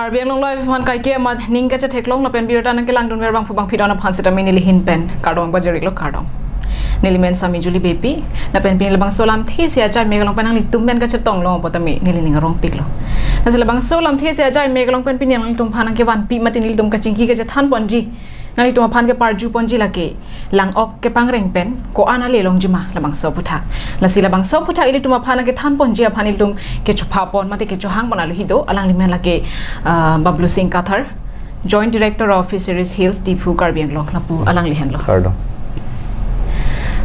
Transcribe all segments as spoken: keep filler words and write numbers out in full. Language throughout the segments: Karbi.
Karbi Anglong Live aphan kaike amat ning kachetheklong lapen birta nangkelangdunver bangphu bangphi don aphan sitame neli ahin pen kardom pajirlo, kardom. Neli men Sami Juli Beypi, lapen pini labangso lamthe isi ajai mek along pen nanglitum pen kachetong long apot tame neli ning arongpiklo. Lasi labangso lamthe isi ajai mek along pen pini nanglitum aphan nangkevanpi mate nelitum kachingki kachethan ponji, nanglitum aphan keparju ponji lake lang-ok kepangreng pen ko-an ale longji ma labangso aphuthak. Lasi labangso aphuthak ilitum aphan nangkethan ponji aphan ilitum kechopha pon mate kechohang pon aluhi do, alangli men lake, ah, Bablu Singh Kathar, Joint Director of Fisheries Hills, Diphu, Karbi Anglong, lapu alangli henlo. Kardom.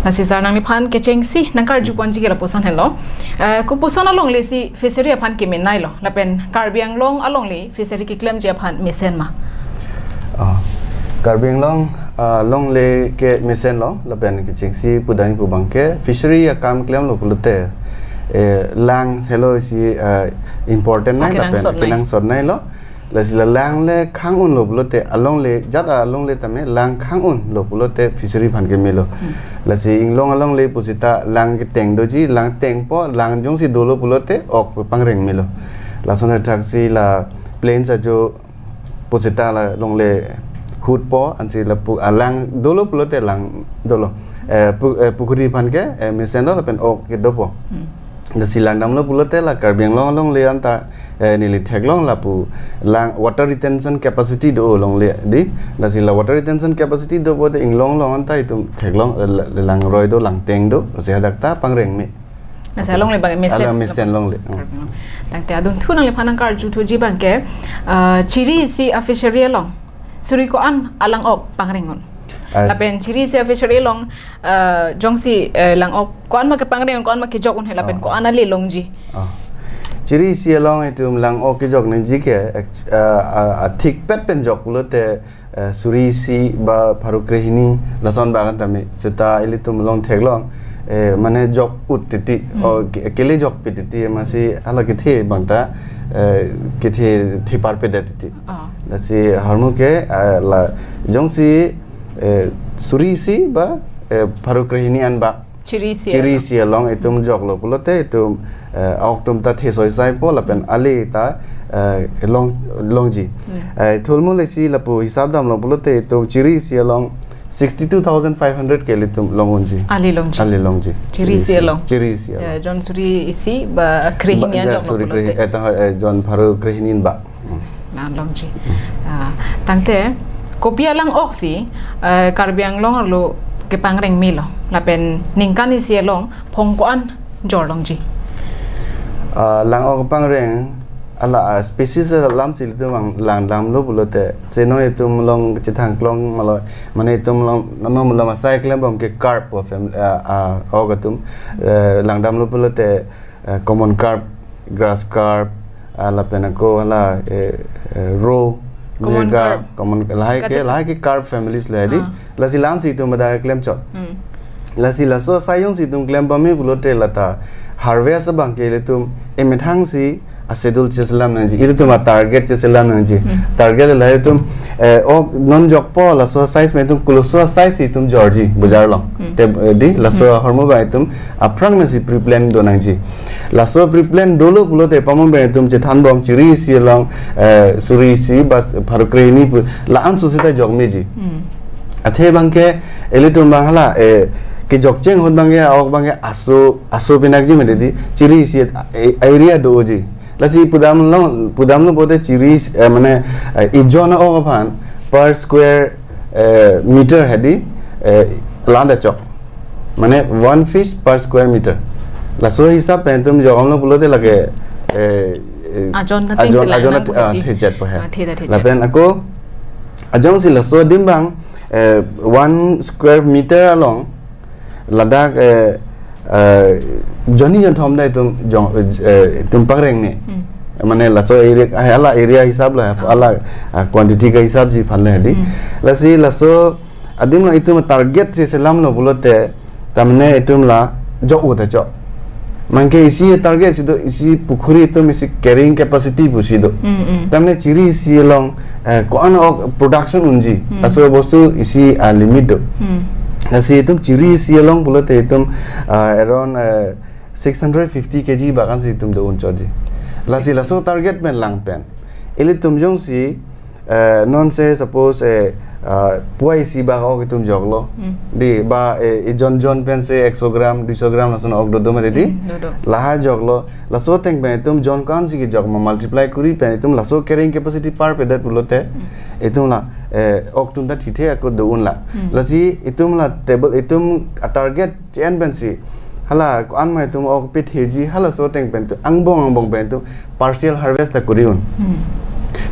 Lasi sir, nangliphan kechengsi nangkarju ponji ke lapuson henlo. Eh, kopuson alongle si fishery aphan kemenailo, lapen Karbi Anglong alongle fishery keklemji aphan mesen ma? Ah, Karbi Anglong, ah, longle ke mesenlo, lapen kechengsi pudam pu abangke fishery akam klemlo pulote, eh, lang selo isi, eh, important nai, lapen akenangsot nai, akenangsot nailo. Lasi la lang le khang-unlo pulote alongle, jat alongle tame lang khang-unlo pulote fishery aphan kemelo. Hmm. Lasi inglong alongle pusita lang keteng doji, lang tengpo, lang jongsi dolo pulote ok pangreng melo. Lason thaksi la plains ajo pusita la longle hutpo, ansi lapu, ah, lang dolo pulote lang dolo. Eh, pu-, eh, pukhuri aphan ke, eh, mesenlo lapen ok ke dopo. Hmm. Lasi lang damlo pulote la Karbi Anglong alongle anta, eh, neli theklong lapu lang water retention capacity do longle di. Lasi la water retention capacity do pulote inglong along anta itum theklong, eh, la-, langroi do, langteng do. Lasi hadak ta pangreng me. Lasi alongle abang mesen. Along mesen longle. Hmm. Tangte adunthu nangliphan nangkarju thuji abangke, eh, chiri isi a-fishery along suri ko-an a-lang-ok pangreng un? Ah. Lapen chiri isi a-fishery along, eh, jongsi, eh, lang-ok ko-an ma kepangreng un, ko-an ma kejok un he, lapen, oh, ko-an ale longji? Ah. Chiri isi along itum lang-ok kejok nangji ke, eh, ah, ah, thikpet pen jok pulote, eh, suri isi ba pharo krehini lason abang tame, seta ilitum along theklong, eh, mane jok ut titi, hmm, o ke-, kele jokpi titi, amatsi hala kethe abang ta, eh, kethe theparpe det titi. Ah. Lasi ahormu ke, eh, la jongsi, eh, suri isi ba, eh, pharo krehini an ba chiri isi, chiri along, isi along itum joklo pulote itum, eh, ok atum ta thesoi saipo lapen ale ta, eh, long, longji. Hmm. Eh, thulmu lesi lapu hisab damlo pulote itum chiri isi along sixty-two thousand five hundred ke ilitum long unji. Ale longji. Ale longji. Chiri isi along. Chiri isi along. Eh, jon suri isi ba krehini ba, an joklo suri pulote. Krehi-, eh, ta, eh, jon pharo krehini an ba. Hmm. Lang longji. Hmm. Ah, tangte kopi a-lang-ok si, eh, Karbi Anglong arlo kepangreng melo, lapen ningkan isi along phong ko-an jor longji? Ah, lang-ok kepangreng ala, ah, species alam si ilitum lang, lang damlo pulote, seno itum along chethang klong malo, mane itum along, non non along asai klembom ke carp o fam-, ah, ah, ok atum, eh, lang damlo pulote, eh, common carp, grass carp, ah, lapen ako hala, eh, eh, roe, common mirga, carp, common, lahai ke, kache- lahai ke carp families le di. Ah. Lasi lang si itum pada klemchot. Hmm. Lasi laso asai jongsi itum klem pame pulote lata harvest abangke ilitum emethang si a-schedule cheselam nangji, ilitum a-target cheselam nangji. Hmm. Target lahai itum, eh, ok non jokpo laso size me itum koloso size itum jorji bojar along. Hmm. Te, eh, di, laso, hmm, ahormu abang itum aphrang nangsi pre-plan do nangji. Laso pre-plan dolo pulote pamong abang itum chethanbom chiri isi along, eh, suri isi ba pharo krehini pu la-an susita jok meji. Hmm. Athe abangke ilitum abang hala, eh, kejokcheng ahut abangke, ok abangke aso, aso pinakji mede di, chiri isi, eh, area doji. Lasi pudam long, pudam long pulote chiri, eh, mane, eh, ijon ok aphan per square, eh, meter hedi, eh, landa chok. Mane one fish per square meter. Laso hisab pen itum jok damlo pulote lake, eh, eh, ajon ta ajon, thengsi la ajon nang ta, ah, pulote thejat po he. Ah, thejat, thejat. Lapen ako, ajongsi laso adim abang, eh, one square meter along, ladak, eh, eh, jonni jonthom ta itum jong, eh, itum pangreng me. Hmm. Mane laso area, ah, hala area hisab la, ah, hala, ah, quantity ka hisab si aphan le di. Hmm. Lasi laso adim la itum target cheselamlo pulote, tamne itum la jok ut ta chok. Manke isi target si do, isi pukhuri itum isi carrying capacity pusi do. Hmm, hmm. Tamne chiri isi along, eh, ko-an ok production unji. Hmm. Laso bostu isi, ah, limit do. Hmm. Lasi itum chiri isi along pulote itum, ah, around, eh, six hundred fifty K G bakan si itum do un chotji. Lasi laso target pen lang pen, Ilitum jongsi, eh, non se suppose, eh, ah, puai isi bak ok itum joklo. Hmm. Di ba, eh, ijon jon pensi ekso gram, duiso gram lason ok dodo mati di. Hmm, dodo. Lahai joklo. Laso ateng pen itum jon ko-ansi kejok ma multiply kori pen itum laso carrying capacity parpedet pulote. Hmm. Itum la, eh, ok atum ta thithe ako do-un la. Hmm. Lasi itum la table itum a-target che-en pensi. Hala ko-an ma itum ok pithiji halaso ateng pen itum angbong angbong pen itum partial harvest ta kori-un. Hmm.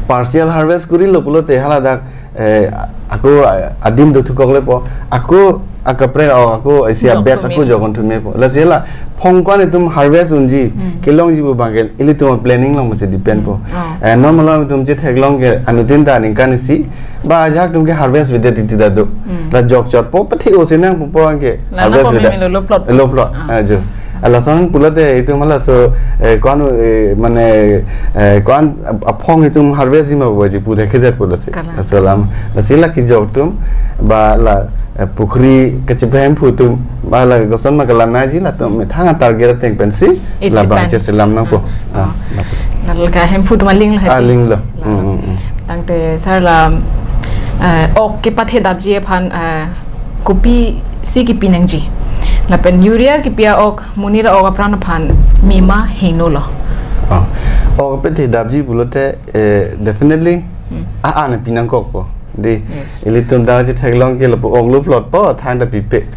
Partial harvest korilo pulote hala dak, eh, ako, eh, adim dothukok lepo. Ako akaprek, oh, ako isi Jok a-batch ako thume. Jokon thumepo. Lasi hala phong ko-an itum harvest unji, Hmm. kelongji pu abangke ilitum planning along masi depend po. Hmm. Oh. Eh, normal along itum chetheklong ke anuttin ta aningkan isi, ba ajahak atum ke harvest avedet titi ta do. Hmm. La jokchotpo, pathe-o si nangpo pu abangke La harvest nangpo avedet. Meme lo, lo plot. Lo plot. Ah. Ah, jo. Ah, lason pulote itum halaso, eh, ko-an, eh, mane, eh, ko-an ap-, aphong itum harvest ji ma puji pu thekthedet pulo si. Kalang. Laso alam. Lasi la kejok atum, ba la, eh, pukhri kachepahemphu atum, ba la koson ma kelang nangji latum methang a-target ateng pensi, It la abang depends. Cheselam nangpo. Ah. Ah, nangpo. La, la kahemphu atum aling lo Ah, hedi. Aling lo. La. Hmm, hmm, hmm. Tangte sir la, eh, ok kepathedapji aphan, eh, kopisi kipi nangji. Lapen urea kipi a-ok, monit a-ok apran aphan me ma hingno lo. Ah. Ok pathedapji pulote, eh, definitely Hmm. a-an pi nangkokpo. Di, Yes. ilitum dak chetheklong ke lapu ok lo plotpo, thang ta pipe.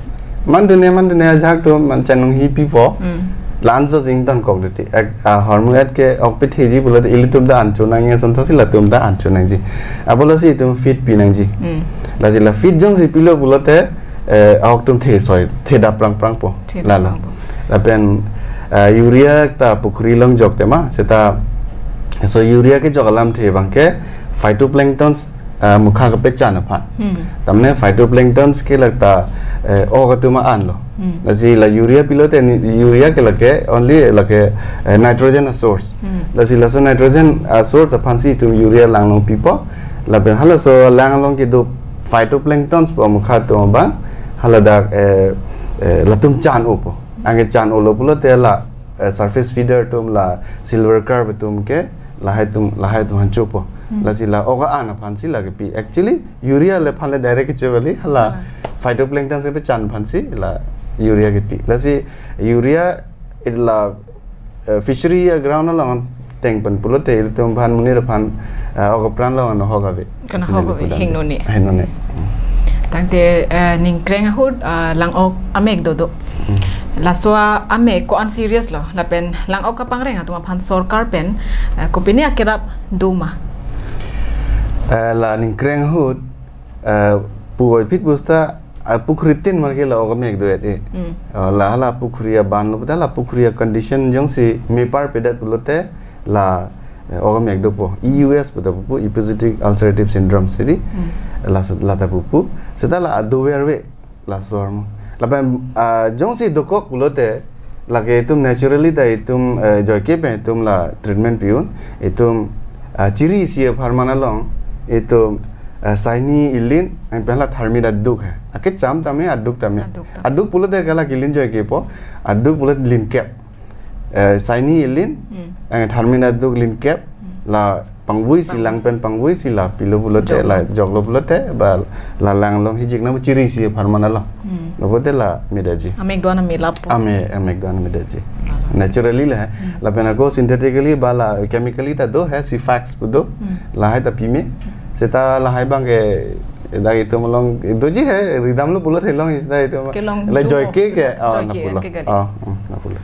Mandune, mandune ajahak atum man chanung hi pipo. Hmm. La-anso jington kok diti. Ek, ah, hormu et ke ok pithiji pulote ilitum ta an cho nangji ason thasi latum ta an cho nangji. Apotlo si itum feed pi nangji. Hmm. Lasi la feed jongsi pilo pulote, eh, ok atum thesoi, thedap prangprangpo. Thedap Lalo. prangprang. Lapen, eh, urea ta pukhri along jok tema, seta, so urea kejok alamthe abangke phytoplankton, eh, mukha kepachan aphan. Hmm. Tamne phytoplankton ke lata, eh, ok atum a-an lo. Hmm. Lasi la urea pilote ni, urea ke lake only lake, eh, nitrogen a-source. Hmm. Lasi laso nitrogen a-source aphansi itum urea lang along pipo. Lapen halaso lang along kedo phytoplankton pu mukha atum abang haladak, eh, eh, latum chan-opo. Anke chan-olo pulote la, eh, surface feeder atum la silver carp atum ke lahai atum, lahai atum aphan chopo. Hmm. Lasi la ok a-an aphansi la kepi. Actually, urea le aphan le direct kecho kali, hala Ah. phytoplankton si pachan aphansi la urea kepi. Lasi urea ila, eh, fishery a-ground along teng pen pulote itum aphan monit aphan, eh, ok apran along ano hok ave. Kana Sini hok ave, lukudan. Hingno ne. Hingno ne. Hmm. Tangte, eh, ningkreng ahut, eh, lang-ok amek dodo. Hmm. Laso amek ko-an serious lo, lapen lang-ok kapangreng atum aphan sorkar pen, eh, kopine akerap do ma? Eh, la ningkreng ahut, eh, puvoiphit pusita, ah, pukhri tin mar ke la ok amek do-et e. Hmm. Ah, la hala pukhri aban lo, hala pukhri a-condition jongsi me parpedet pulote la, eh, ok amek dopo. E U S pu ta pupo, epizootic ulcerative syndrome si di. Hmm. La se-, lata pupo. Seta la ado verve laso ahormu. Lapen, ah, jongsi dokok pulote, lake itum naturally ta itum, eh, joike pen itum la treatment pi-un, itum, ah, chiri isi apharman along, itum, ah, saini ilin, anpen la tharmit aduk he. Akecham tame, aduk tame. Aduk tame. Aduk pulote ke la kelin joikepo, aduk pulote linkep. Eh, saini ilin, Hmm. eh, tharmit aduk linkep, Hmm. la pangvui si Pangvui lang si. pen pangvui si la pilo pulote, Joklo. la joklo pulote, ba la lang along hijik na chiri isi apharman along. Hmm. Lapulote la medaji. Amek do-an amek lapo. Ame, amek do-an medaji. Lalo. Naturally le he. Hmm. Lapen ako synthetically ba la chemically ta do he, Cefax pu do. Hmm. Lahai ta pime. Seta lahai abangke dak itum along doji he, ridamlo pulote long isi ta itum. Kelong La jo. joike ke, ah, Joike lapulo. ke kali. Ah, hmm, lapulo.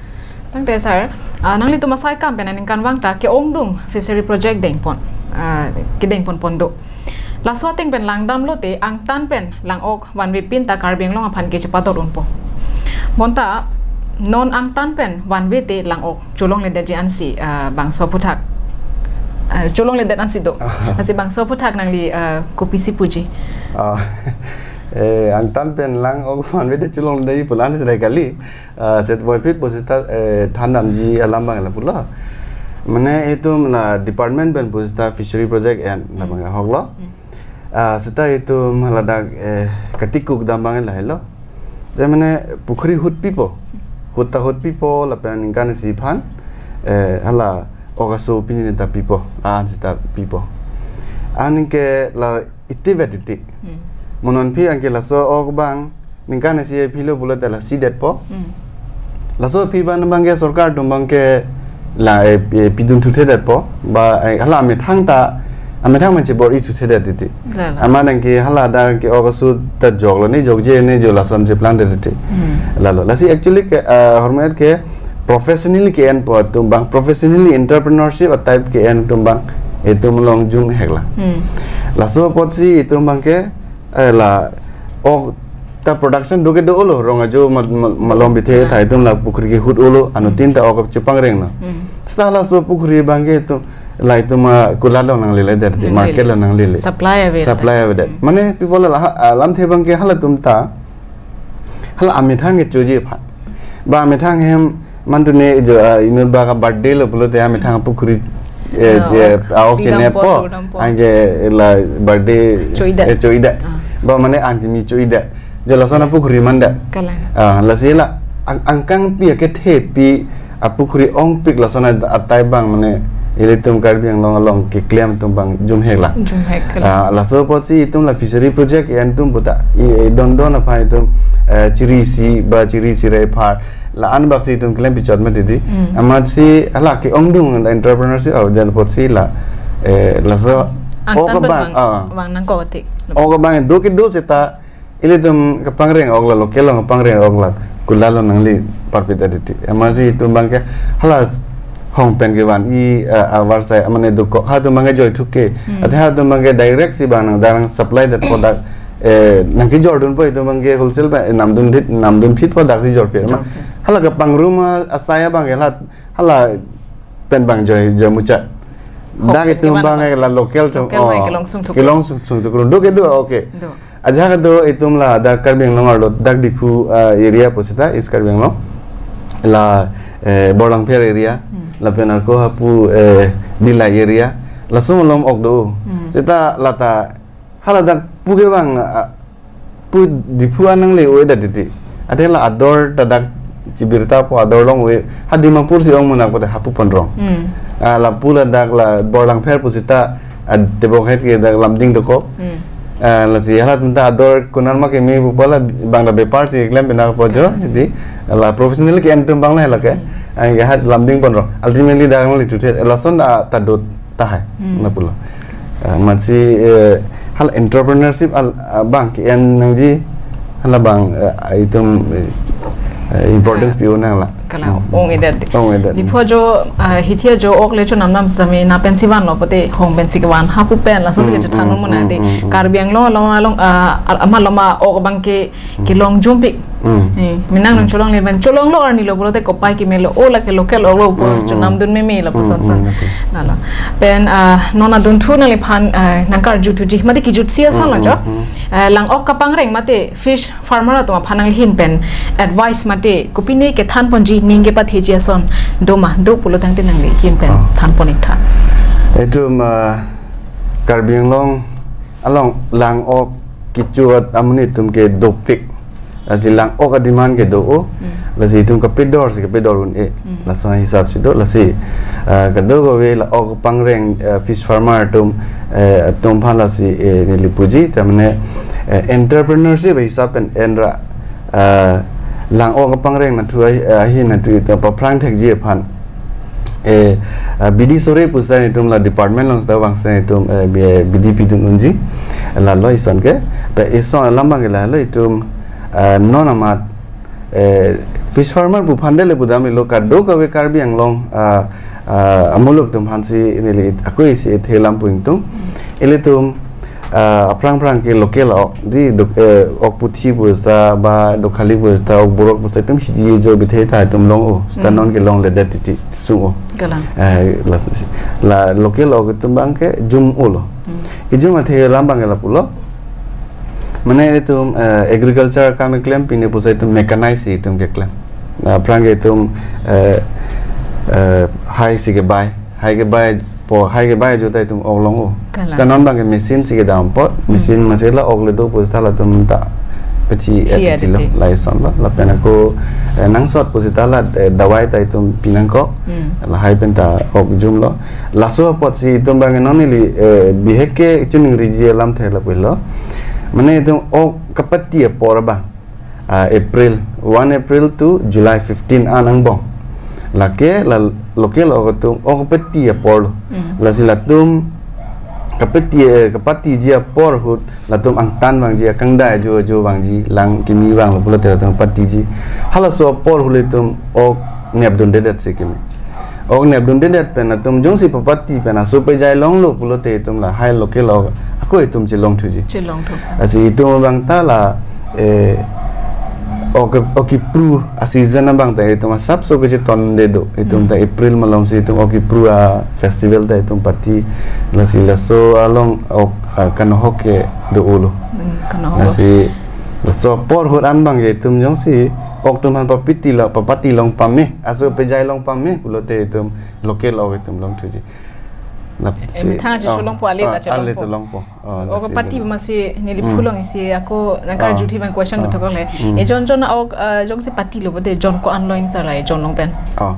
Tangte sir, ah, nanglitum asai akam pen aningkanvang ta ke-ongdung fishery project dengpon, ah, kedengponpon do. Laso ateng pen langdamlote angtan pen lang-ok vanvepin ta Karbi Anglong aphan ke chepador unpo. Bonta non angtan pen vanvete lang-ok cholongledetji ansi, ah, bangso aphuthak, ah, cholongledet ansi do. Lasi bangso aphuthak nangli, ah, kopisi puji? Ah, eh, angtan pen lang-ok vanvete cholongledetji pu la-an si dai kali. Ah, seta puvoiphit pusita, eh, thandamji alam abang lapulo. Mane itum la department pen pusita fishery project en labang hoklo. Hmm. Ah, seta itum ladak, eh, katikuk dam abang lahelo. Te mane pukhri hut pipo. Hut ta hut pipo lapen ningkan isi aphan, eh, hala ok aso pini ta pipo, an seta pipo. Anke la iti vet iti. Hmm. Mo non aphi anke laso ok abang ningkan isi philo pulote la sidetpo. Hmm. Laso aphi abang abangke sorkar atum abangke la, eh, eh, pidun thuthedetpo. Ba, eh, hala amethang ta, amethang manche bor-i thuthedet iti. Lalo. Amat anke hala dak ke ok aso ta joklo ne jokje ne jo lason cheplangdet iti. Hmm. Lalo. Lasi actually ke, eh, hormat ke professionally ke-enpo atum abang, professionally entrepreneurship a-type ke-en atum abang, itum along jumhek la. Hmm. Laso apotsi itum abangke, eh, la, ok ta production do kedo-olo, rong ajo ma-, ma-, malom bithe, hmm, tha itum la pukhri kehut-olo, anuttin ta ok chepangreng no. Hmm. Seta laso pukhri abangke itum, la itum ma kulat along nanglele der, nanglele, market along nanglele. Supply ave. Supply ave der. Hmm. Mane people la, ah, lamthe abangke halatum ta, hala amethang kechoji aphan. Ba amethang hem mantu ne jo, ah, inut bak a-birthday lo pulote amethang pukhri, eh, ah, eh, ok, ok si dampo, chenetpo, do dampo. Anke la birthday, choidet, eh, choidet. Ah. Ba mane anke kimi choidet. Jo lason apukhri mandet. Kalang. Ah, lasi la ang-, angkangpi akethepi apukhri ongpik lason a-, a-type abang mane ilitum Karbi Anglong along keklem atum abang jumhek la. Jumhek, kalang. Ah, laso apotsi itum la fishery project entum puta i, i don don aphan itum, eh, chiri isi ba chiri isi ra ipar la-an baksi itum klem pichot mati di. Hmm. Amatsi hala ke-ongdung entrepreneurship, ah, jan apotsi la, eh, laso, ang ok tanbur abang, bang, ah, bang nangkok tik. Ok abang do kedo seta ilitum kepangreng ok la, local along kepangreng ok la, kulat along nangli parpit aditi. Amatsi itum abangke hala hong pen kevan i, eh, avarsai, mane dokok, halatum abangke joithuke. Hmm. Ate halatum abangke direct si bang nang darang supply det product, eh, nangkejordunpo itum abangke wholesale ba, eh, namdun dit, namdunphitpo dak si jorphit. Jorphit. Hala kepangrum a-, asai abangke hala, hala pen abang joi, joi muchot. Hok dak pen itum kevan abang apa la si? Local atum, local abang, oh, kelong sungthukrung. Kelong sung-, sungthukrung. Do kedo, okay. Do. Ajahak do itum la dak Karbi Anglong arlo dak Diphu, ah, area pusita, East Karbi Anglong. La, eh, Borlangpher area, hmm, lapen ako hapu, eh, Dillai area. Laso malom ok do. Hmm. Seta lata hala dak pu kevang, ah, pu Diphu an nangle-oedet titi. Ate la ador ta dak chibirta po ador long-oe. Ha Dimapur si ong munak pote hapu ponrong. Hmm. Ah, lapu ladak la Borlangpher pusita, ah, tebok het ke dak Lumding dokok. Hmm. Ah, lasi halatum ta ador konat ma keme pu pala bang da bepar si klem pina po jo. Jadi la professional ke entum abang la hala ke. Hmm. Anke ha Lumding ponrong. Ultimately dak nangli tuthe lason ta, ta dot tahai, hmm, na pulo. Ah, amatsi, eh, hala entrepreneurship al, ah, abang ke-en nangji, hala abang, eh, itum, eh, eh, importance, ah, pi-o nang la. Kalang, hmm, ong-edet. Ong-edet. Diphu ajo, ah, hithi ajo ok le chonam nam sami na pensi vanlo pote hong pensi kevan hapu pen laso si, hmm, kechethan, hmm, mona, hmm, de, hmm, hmm, Karbi Anglong along along, ah, al-, ama loma ok abangke kelong jumpik. Hmm. Eh, menang nang cholong le pen cholonglo arni lo pulote kopai kemelo, o lake local ok lo pu, hmm, hmm, chonamdun meme lapu, hmm, sonson. Hmm, okay. Lalo. Pen, ah, non adunthu nangliphan, ah, nangkarju thuji. Mate kejutsi ason, hmm, lo jo. Hmm, hmm. Ah, lang-ok kapangreng mate fish farmer atum aphan nangli ahin pen advice mate kopine kethan ponji, ning kepatheji ason do ma, do pulo tangte nangli ahin pen, ah, than pon ik tha. Itum, ah, Karbi Anglong along lang-ok kecho-ot amonit atum ke dopik. Lasi lang-ok a-demand ke do-o. Hmm. Lasi itum kapedor si kapedor un-e. Hmm. Laso hisap si do, lasi, eh, kadokave la-ok pangreng, eh, fish farmer atum, eh, atum aphan lasi, eh, neli puji, ta mane, eh, entrepreneurship hisap pen en ra, eh, lang-ok pangreng nathu ahi, eh, ahin nathu itum paphrang thekji aphan. Eh, ah, bidi sore pusi itum la department along seta vangsi itum, eh, bi-, bidi pidun unji. Lalo ison ke. Pe ison alam abang ke lalo itum, eh, non amat, eh, fish farmer pu aphan dele pudam ilo kadokave Karbi Anglong, ah, ah, amuluk atum aphan si neli ako isi ithe lam pu ingtung. Ilitum, ah, aphrang aphrang ke local ok, di dok, eh, ok puthi pu seta ba dokhali pu seta, ok borok pu seta itum si di jo bithe tha itum long-o. Seta, hmm, non ke longledet titi sung-o. Kalang. Eh, la, la local ok itum abang ke jum-olo. Hmm. Kejum athe lam abang ke lapulo. Mane itum, eh, agriculture kam keklem pine pusi itum mechanize si itum keklem. Aphrang ke itum, eh, eh, hai si kebai, hai kebai po, hai kebai ajo ta itum ok long-o. Kalang. Seta non abang ke machine si kedam apot, hmm, machine masi la ok le do pu seta latum ta Peci Chia atiti lo, diti. Lai son lo, lapen ako, eh, nangsot pusita la, eh, dawai ta itum pinangkok, Hmm. lahai pen ta ok jum lo. Laso apot si itum bang non neli, eh, bihek ke chuning riji alam thek lapu lo. Mane itum ok kapati apor bang. Ah, April, one April to July fifteen an angbong. Lake la local ok atum ok kapati apor lo. Hmm. Lasi latum kapati, eh, kapatiji apor ahut latum angtan vangji, akangdai ajo ajo vangji, lang kimi vanglo pulote latum patiji. Halaso apor ahut latum ok nepdundedet si kimi. Ok nepdundedet pen latum jongsi papati pen aso pejai longlo pulote itum lahai local ok ako itum chelongthuji. Chelongthu. Lasi itum abang ta la, eh, ok, ok kipru a-season abang ta itum asapso kechetongde do. Itum Hmm. ta April malom si itum ok kipru a-festival ta itum pati. Lasi laso along ok, ah, kanohok ke do-o lo. Hmm, kanohok. Lasi laso apor ahut an bang ke itum jongsi ok atum aphan papiti lo, papati long pame, aso pejai long pame pulote itum local ok itum longthuji. Lasi, eh, methang achi oh, cholongpo, ale ta ah, ale cholongpo. Cholongpo. Oh, ok lasi pati dolo. Masi neli Hmm. phulong isi ako nangkarju Ah. Thi bang question Ah. betul kok le. Hmm. Ejon jon ok, ah, jongsi patilo pulote jon ko-an lo ingsar la ejon along pen. Oh.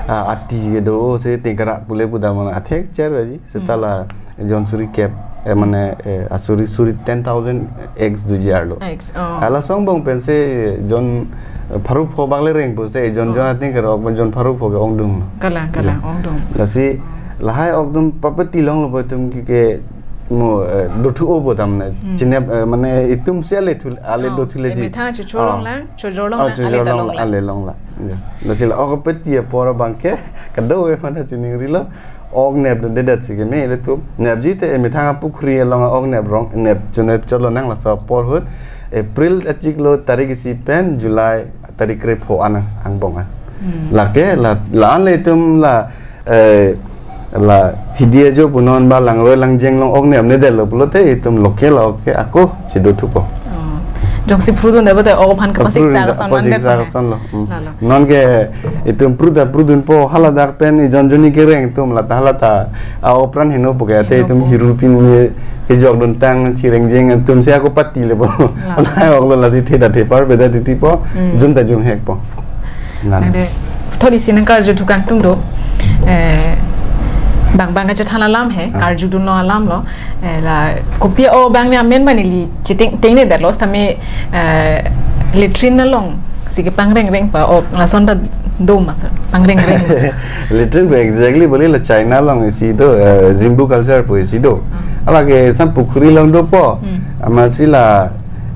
Ah, ati kedo si tingkara pule puda mana athek cher baji. Seta Hmm. la ejon suri kep, eh, mane, eh, asuri suri ten thousand eggs doji arlo. Eggs, oh. Hala song bong pen si jon, eh, pharo pho bak le reng pusi jon jon Oh. ating kero ok jon pharo pho ke ongdung. Kalang, kalang, Jo. Ongdung. Lasi lahai ok atum papati longlo pulote itum ke, ke mo, eh, dothu-o pulote mane. Hmm. Chinep, eh, mane itum si ale thu, ale Oh, dothu le eh, ji. Methang achi cholong Oh. Lang, chojor long Oh, lang, chojor ale ta long long lang, lang. Ale long lang. Ya. Lasi la ok kapati apor bang ke kado-e mana chuning rilo. Ok nepdundedet si kimi ilitum. Nepji te emethang apukhuri along ok nep rong, nep chunep cholo nang laso apor ahut. April achiklo tarik isi pen July tarik krepho an angbong an. Hmm. Lake la, la-an le itum la, eh, la hidi ajo punon ba langroi langjeng along ok nepnedetlo pulote itum local ok ke ako chedothupo. Oh. Jongsi prudunde pulote ok aphan kapasik Prudun sa da, kason pasik nangdet sa ne. Kason lo. Hmm. Lalo. Non ke itum pruda prudunpo haladak pen ijon jonni kereng atum lata halata a-ok apran henopo ke ate itum Henopo. Hiru pini kejokdun tang thireng jeng atum si ako patile po. Lalo. Lahai ok lo lasi theda thepar beda titipo Hmm. Jun ta junghekpo. Lalo. Nangde, thodi si nangkarju thu kangtung do. Eh, bang bang kachethan alam he, Ah. Karjudun lo alam lo. Eh, la kopi ok bang ne amen mane neli cheting tengnedetlo sitame, eh, latrine along si kepangreng reng pa ok lason ta do ma sir, pangreng reng. Latrine ko exactly bole la China along isi do, eh, Zimbu culture pu isi do. Ah. Hala ke sam pukhuri along dopo. Hmm. Amatsi la,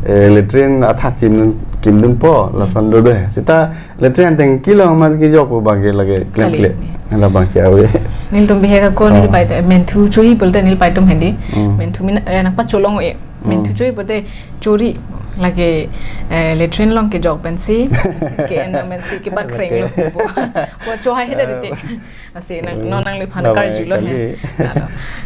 eh, latrine athak kimdun, kimdunpo lason dodo he. Seta latrine ateng kilo amat kejokpo bang ke lake klem Kali. Klem. Hala bang ke ave. Nelitum bihek ako neli Oh. Pai ta menthu chori pulote neli pai atum hedi. Hmm. Menthu mina, eh, nangpacholong e. Hmm. Menthu chori pulote chori lake, eh, latrine along kejok pensi ke-en pensi kepakreng lo. Lake. Bo cho hai heda Eh. Dite. Asi nang, Hmm. Non nangliphan Labai karjulo he. Kali. Lalo.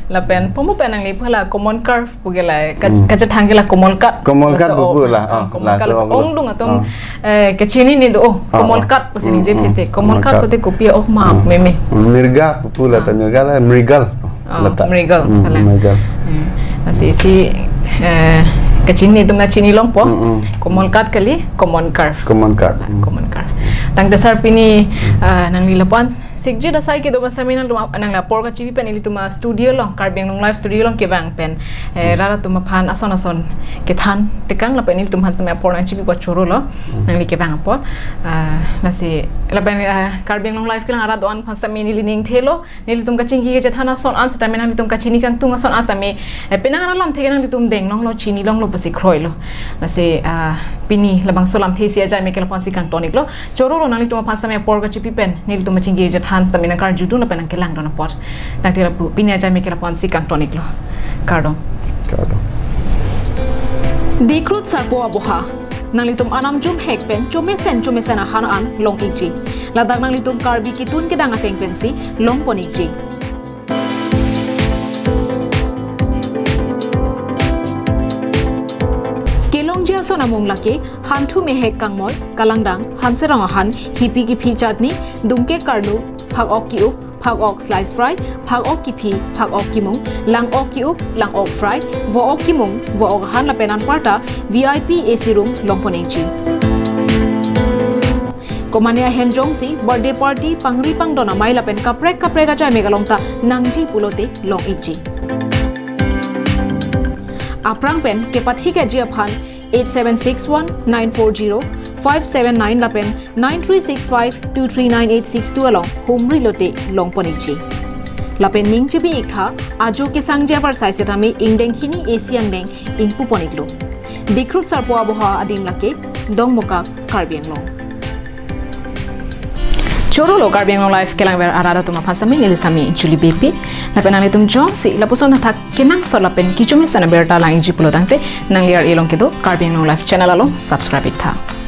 Lapen pomo pen nangliphan la common curve pu ke la, ka-, Hmm. Kachethan ke la common cut. Common cut Laso pu ok, pu la, ah, ah, common cut laso laso ok lo. Ongdung atum, Ah. Eh, kachinine do, oh, Ah, common ah. Cut pusi Hmm, ningje hmm. Phete. Common Common cut cut. Pulote kopi ok ma Ah. Meme. Mirga pu lata Ah. Mirga la, mrigal. Ah, Lata. Mrigal, Hmm, kalang. Mrigal. Eh, asi isi, eh, kachini atum ta chini longpo. Hmm, hmm. Common cut kali, common curve. Common cut. Hmm. Common curve. Tangte sir pini, Hmm. Eh, nangli lapu-an sikji dasai kedo ma sitame nangtum ap-, nangli apor kachipi pen ilitum a-studio along, Karbi Anglong Live studio along kevang pen. Eh, Hmm. Rat atum aphan ason ason kethan tekang lapen ilitum aphan sitame apor nangchipi apot choro lo. Hmm. Nangli kevang apot. Eh, lasi lapen, eh, Karbi Anglong Live kelang arat do-an aphan sitame neli ning thelo. Nelitum kachingki kachethan ason an sitame nanglitum kachini kangtung ason an sitame, eh, penang an alamthe ke nanglitum deng longlo, chini longlo pusi kroilo. Lasi, ah, pini labangso alamthe isi ajai me ke lapu-an si kangton iklo. Choro lo nanglitum aphan sitame apor kachipi pen nelitum kachingki kachethan sitame nangkarjudun lapen nangkelangdun apot. Tangte lapu pini ajai me ke lapu-an si kangton iklo. Kardom. Kardom. Dikrut sarpo aboha. Nanglitum anam jumhek pen chomesen chomesen ahan an long ikji. Ladak nanglitum Karbi kitun kedang ateng pensi longpon ikji. Kelongji ason amung lake, hanthu mehek kangmoi, kalangdang, hanserong ahan, hipi kiphi chutney, dungke karlu, phak-ok ki-up, phak-ok slice fry, phak-ok kephi, phak-ok kemung, lang-ok ke-up, lang-ok fry, vo-ok kemung, vo-ok ahan lapen anparta V I P A C room longpon-ikji. Komane ahem jongsi birthday party, pangri pangdon amei lapen kaprek kaprek ajaimek along ta nangji pulote long-ikji. Aphrang pen kepathikji aphan eight seven six one nine four zero five seven nine lapen nine three six five two three nine eight six two along humri lote longpon-ikji. Lapen ning chibi-iktha, ajo kesangji avarsai setame ingdeng hini A C angdeng ingpupon-iklo. Dikhrut Sarpo aboha adim lake Dongmukak, Karbi Anglong. Choro lo Karbi Anglong Live kelangver arat atum aphan sami neli sami Julie Beypi. Lapen nanglitum jongsi lapuson athak kenangsot lapen kechomesen abirta lang-ikji pulo tangte nangli ar-e along kedo Karbi Anglong Live channel along subscribe-iktha.